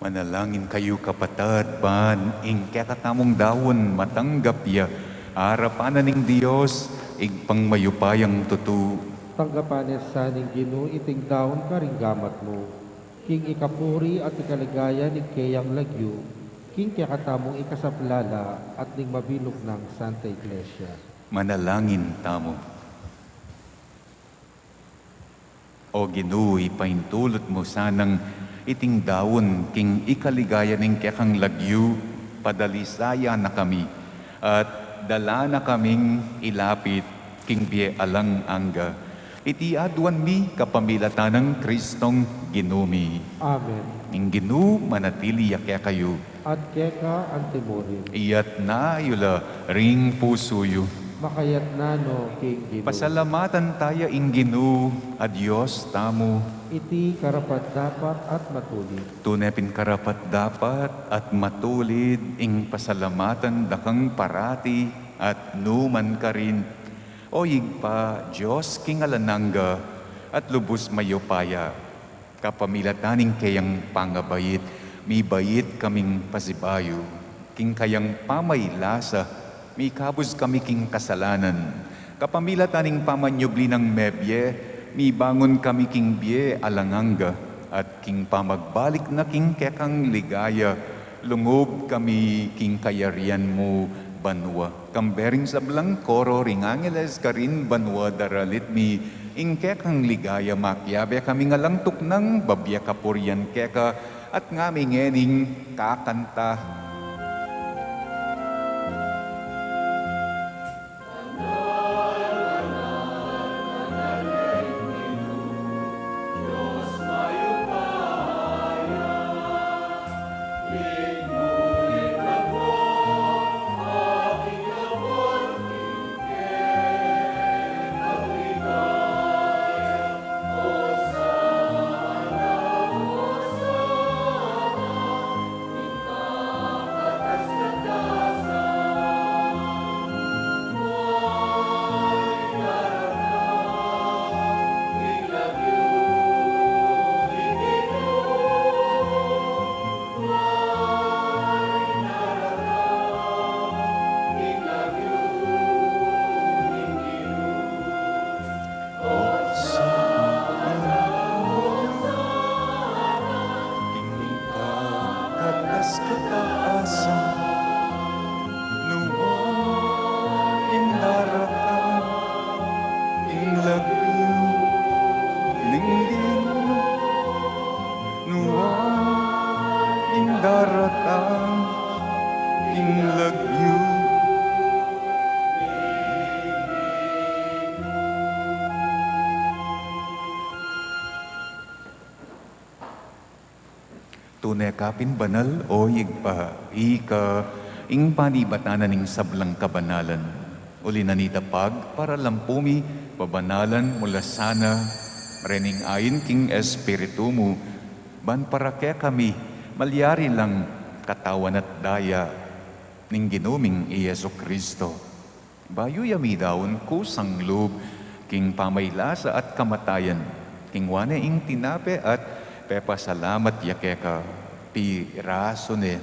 Manalangin kayu, kapatad, ban ing kekatamung daun matanggap ya arapan na ning Dios, Ibpang mayupayang tutu. Tanggapan ne sa ning Ginu iting daun karing gamat mu, king ikapuri at ikaligaya ning keyang lagyu, king kekatamung ikasaplala at ning mabilug nang Santa Iglesia. Manalangin tamu. O Ginu, ipaintulut mu sanang iting daun king ikaligaya ning kekang lagyu, padalisayan na kami, at dala na kaming ilapit king bie alang angga. Iti aduan mi kapamilatan nang Kristong Ginu mi. Amen. Ing Ginu manatili ya kekayu. At keka antimurin. Iyatas yu la ring pusu yu. Makayatas no king Ginu. Pasalamatan taya ing Ginu a Dios tamu. Iti karapat-dapat at matulid. Tune pin karapat-dapat at matulid ing pasalamatan da kang parati at nu man karin, O Ibpa, Dios king alang angga at lubus mayupaya. Kapamilatan ning keyang pangabait, mibait kaming pasibayu. King kayang pamaylasa, mikabus kami king kasalanan. Kapamilatan ning pamanyubli nang mebie, mibangun kami king bie alang angga, at king pamagbalik na king kekang ligaya, lungub kami king kayarian mu banua. Kambe ring sablang koro ring angeles karin banua daralit mi ing kekang ligaya, makiabe kaming alang tuknang babie kapurian keka, at ngami ngening kakanta. King kakatas-katasan, nuan ing daratang king lagyu ning Ginu, nuan ing daratang king lagyu. Tune ka pin banal, o Ibpa, ika ing panibatan na ning sablang kabanalan. Uli na nita, pagparalan pu mi, pabanalan mu la sana rening ain king Espiritu mu, ban para kekami malyari lang katawan at daya ning Ginu ming i Jesu-Cristo. Bayu ya midaun kusang lub king pamaylasa at kamatayan, kingwa ne ing tinape at pepasalamat ya keka, pirasu ne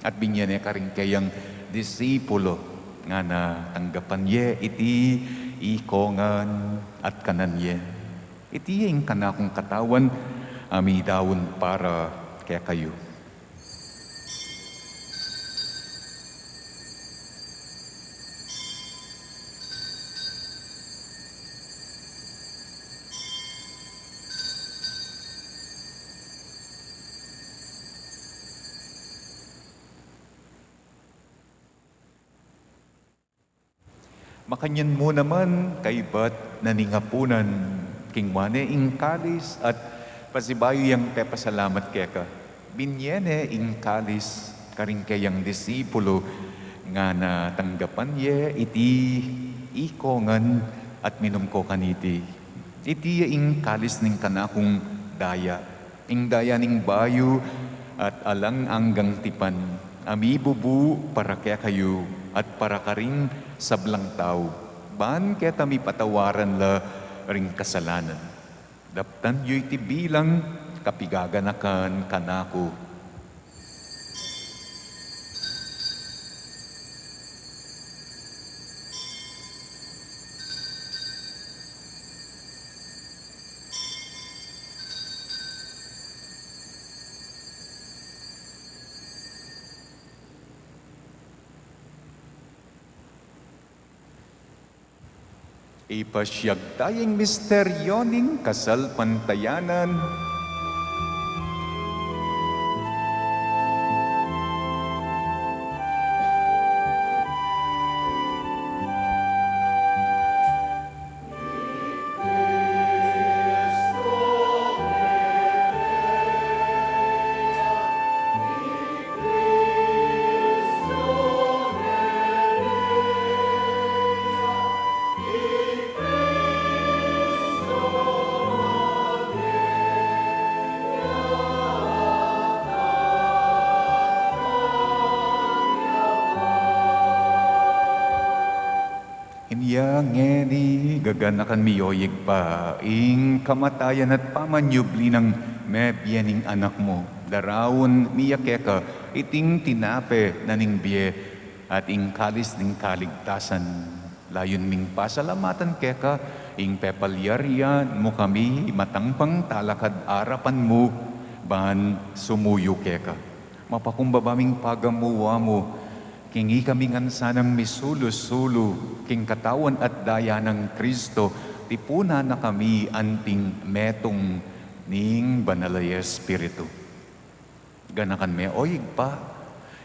at binye ne karing keyang disipulo, ngana, tanggapan ye iti ikongan at kanan ye. Iti ya ing kanakung katawan a midaun para kekayu. Makanyan mu naman, kaybat na ning apunan, kingwa ne ing kalis at pasibayu yang pepasalamat keka, binye ne ing kalis karing keyang disipulo, ngana, tanggapan ye iti ikongan at minum ko kaniti. Iti ya ing kalis ning kanakung daya, ing daya ning bayu at alang anggang tipan, a mibubu para kekayu at para karing sablang tau, ban keta mipatawaran la ring kasalanan. Daptan yu iti bilang kapigaganakan kanaku. Ipasiag taya ing misteryo ning kasalpantayanan. Inya ngeni gaganakan mi, o Ibpa, ing kamatayan at pamanyubli nang mebie ning Anak mu. Daraun mi ya keka iting tinape na ning bie at ing kalis ning kaligtasan. Layun ming pasalamatan keka ing pepalyarian mu kami matang pang talakad arapan mu ban sumuyu keka. Mapakumbaba ming pagamuan mu king ikami ngan sanang misulu-sulu king katawan at daya nang Kristo, tipunan na kami anting metung ning Banal a Espiritu. Ganakan me, o Ibpa,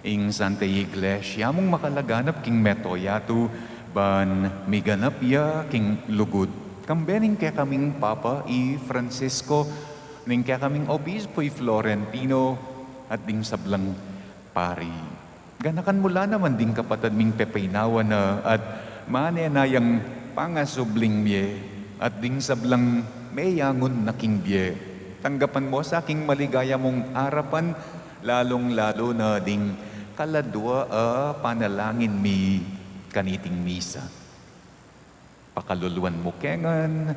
ing Santa Iglesia mung makalaganap king mabilug a yatu, ban miganap ya king lugud. Kambe ning kekaming Papa i Francisco, ning kekaming Obispo i Florentino, at ding sablang pari. Ganakan mu la naman ding kapatad ming pepaynawa na at mane na yang pangasubling mie, at ding sablang meyangun na king bie. Tanggapan mu sa king maligaya mung arapan, lalung-lalu na ding kaladua a panalangin mi kaniting misa. Pakaluluan mu ke ngan,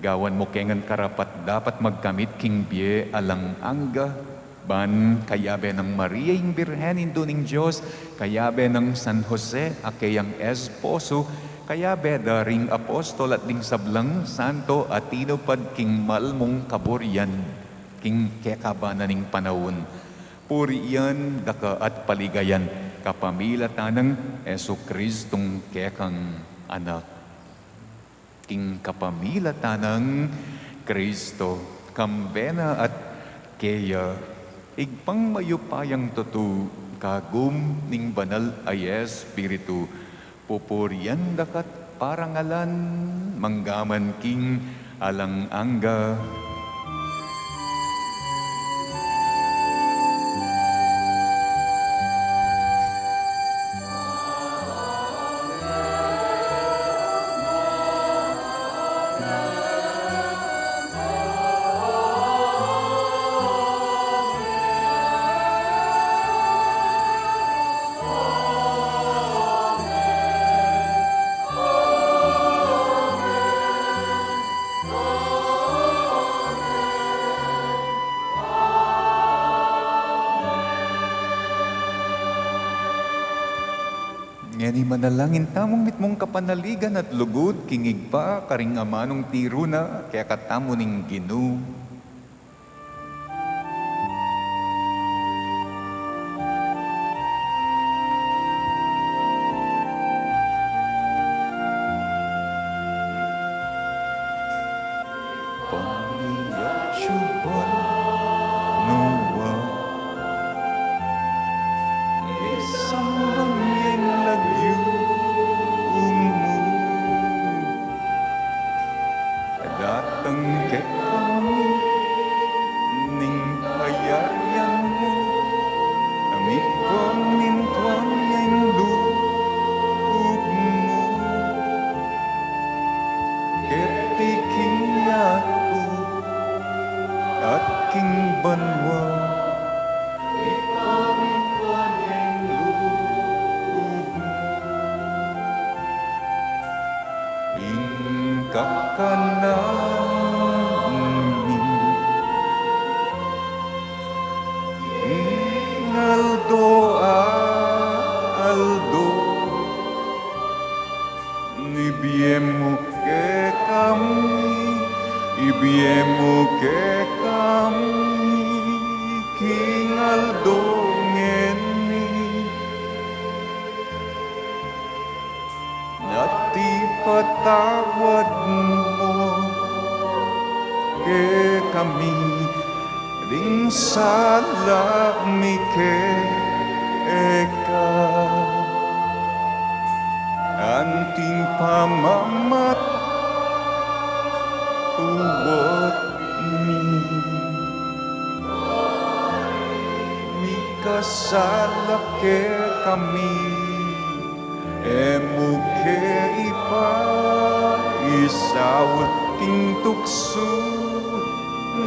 gawan mu ke ngan karapat-dapat magkamit king bie alang angga, ban kayabe nang Maria ing Birhen, Indu ning Dios, kayabe nang San Jose a keyang esposo, kayabe da ring apostol at ding sablang santo a tinupad king mal mung kaburian king kekaban na ning panaun. Purian da ka at paligayan kapamilatan nang Jesucristung kekang Anak. King kapamilatan nang Kristo, kambe na at keya, Ibpang mayupayang tutu, kagum ning Banal a Espiritu, pupurian da ka't parangalan manggaman king alang angga. Ngeni manalangin tamung mitmung kapanaligan at lugud king Ibpa karing amanung tiru na kekatamu ning Ginu. Pamiatsuban nua, misamban yang lagyu mu, datang kekami ning kayarian mu, mipamintuan yang lub mu, keti king yatu at king banua. Mipamintuan yang lub mu. Ing kakanan mi king aldo-aldo, ibie mu kekami, ibie mu kekami king aldo ngeni. At Patawad mu kekami ding sala mi keka, anting pamamatawad mi mikasala kekami. E mu ke ipaisaul king tuksu,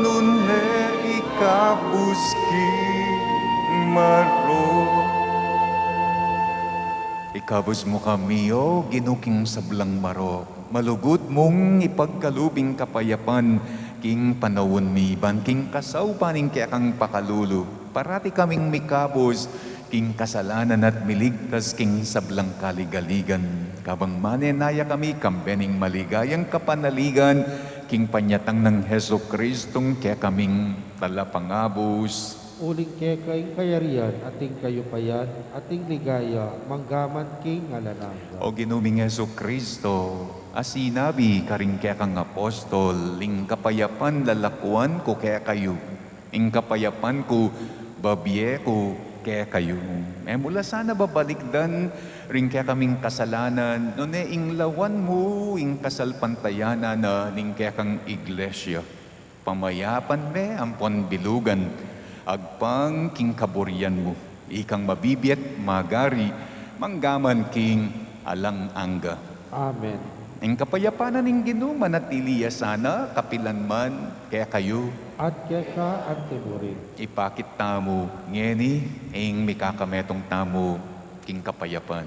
nune ikabus king marok. Ikabus mu kami, O Ginu, king sablang marok. Malugud mung ipagkalub ing kapayapan king panaun mi, ban king kasaupan ning kekang pakalulu, parati kaming mikabus king kasalanan at miligtas king sablang kaligaligan. Kabang manenaya kami kambe ning maligayang kapanaligan king panyatang nang Jesucristong kekaming Talapangabus. Uling keka ing kayarian at ing kayupayan at ing ligaya manggaman king alang angga. O Ginu ming Jesucristo, a sinabi karing kekang apostol, ing kapayapan lalakuan ku kekayu, ing kapayapan ku babie ku kekayu. E mu la sana babalikdan ring kekaming kasalanan, nune inglawan mu ing kasalpantayanan na ning kekang iglesia. Pamayapan me ampon bilugan agpang king kaburian mu. Ikang mabibie at magari manggaman king alang angga. Amen. Ing kapayapan na ning Ginu manatili ya sana kapilan man kekayu. At keka anti mu rin. Ipakit tamu ngeni ing mikakametung tamu king kapayapan.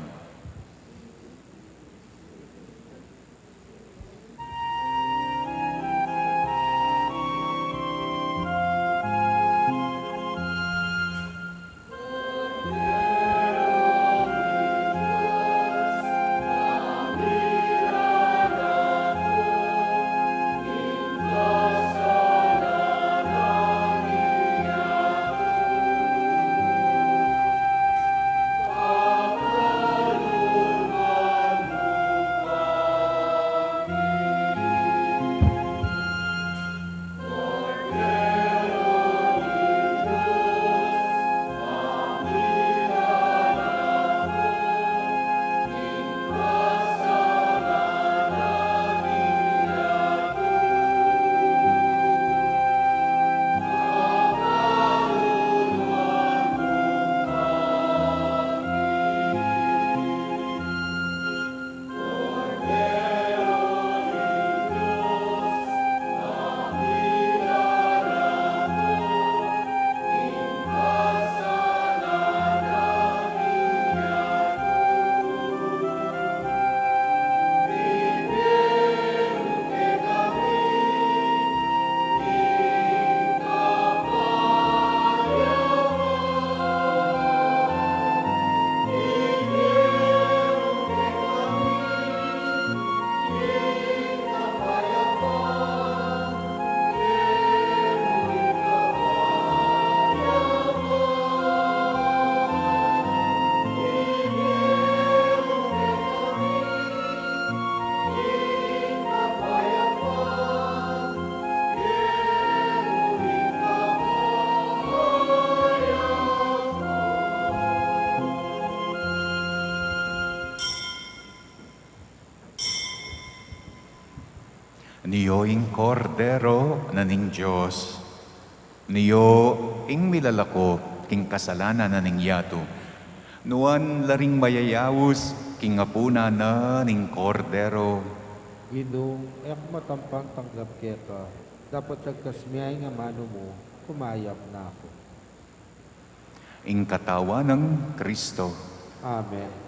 Nio ing Kordero na ning Dios. Nio ing milalako king kasalanan na ning yatu. Nuan la ring mayayaus king apunan na ning Kordero. Ginu, e ku matampang tanggap keka, dapot agkas me ing amanu mu, kumayap na ku. Ing katawan nang Kristo. Amen.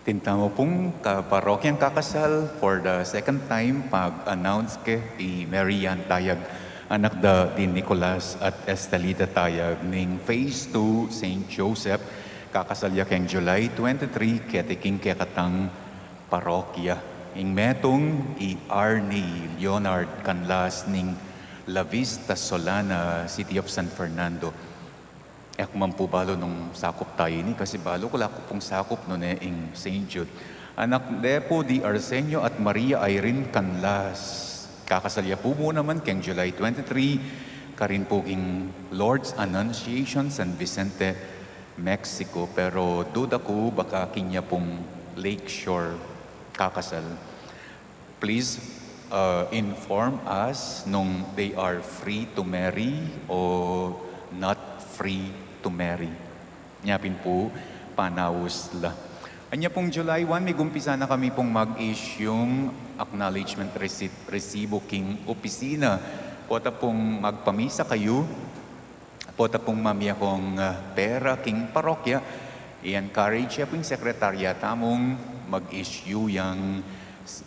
Atin tamu pung kaparokyang kakasal for the second time, pag-announce ke i Mary Ann Tayag, anak da Dean Nicolas at Estelita Tayag ning Phase two Saint Joseph. Kakasal ya keng July twenty-three, keti king kekatang parokya. Ing metung i Arnie Leonard Canlas ning La Vista Solana, City of San Fernando. E ku man pu balu nung sakup taya ini, kasi balu ku la ku pung sakup nune ing Saint Jude. Anak de pu di Arsenio at Maria Irene Canlas. Kakasal ya pu mu naman keng July twenty-three, karin pu king Lord's Annunciation, San Vicente, Mexico. Pero duda ku baka keni ya pung Lakeshore kakasal. Please, uh, inform us nung they are free to marry o not free to marry. Nya pin pu panaus la. Anya pung July one, migumpisa na kami pung mag-issue acknowledgement receipt, resibu king opisina. Pota pung magpamisa kayu, pota pung mamie kung, ah, pera king parokya, i-encourage ya pu ing sekretarya tamung mag-issue yang,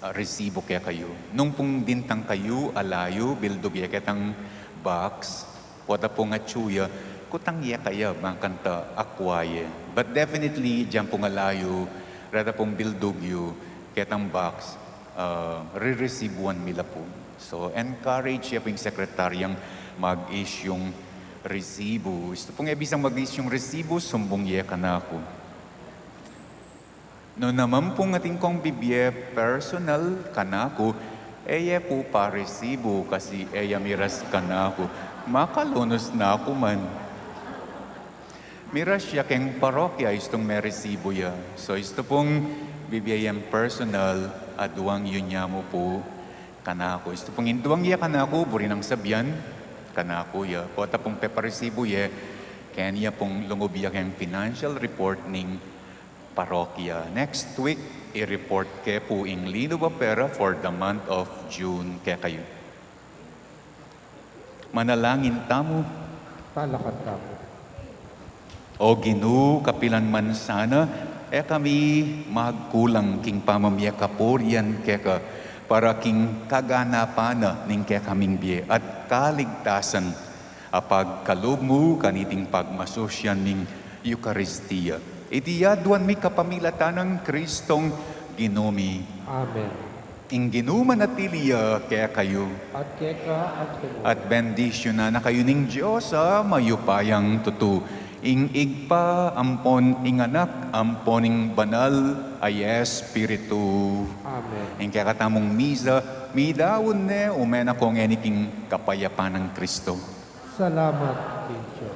ah, resibu kekayu. Nung pung dintang kayu, ala yu, bildug ye ketang box, pota pung atyu ya, kutang ye kaya, bang kanita akua ye. But definitely, dinan pung ala yu, reta pung bildug yu ketang box, ah, reresibuan mi la pu. So, encourage ya pu ing sekretaryang mag-issue resibu. Istu pung e bisang mag-issue resibu, sumbung ye kanaku. Nung naman pung atin kung bibie personal kanaku, e ye pu paresibu kasi e ya miras kanaku. Makalunus na ku man. Miras ya keng parokya, istung meresibu ya. So, istu pung bibie yang personal, aduang yu nya mu pu kanaku. Istu pung induang ya kanaku, buri nang sabian, kanaku ya. Pota pung peparesibu ye, keni ya pung lungub ya keng financial report ning parokya. Next week, i-report ke pu ing linu a pera for the month of June kekayu. Manalangin tamu. Talakad tamu. O Ginu, kapilan man sana, e kami magkulang king pamamie kapurian keka para king kaganapan na ning kekaming bie at kaligtasan a pagkalub mu kaniting pagmasusyan ning Eukaristia. Iti aduan mi kapamilatan nang Kristong Ginu mi. Amen. Ing Ginu manatili ya kekayu. At keka antimu. At bendisyunan na kayu ning Dios a mayupayang tutu, ing Ibpa ampon ing Anak ampon ing Banal a Espiritu. Amen. Ing kekatamung misa, midaun ne, ume na ko ngeni king kapayapan nang Kristo. Salamat king Dios.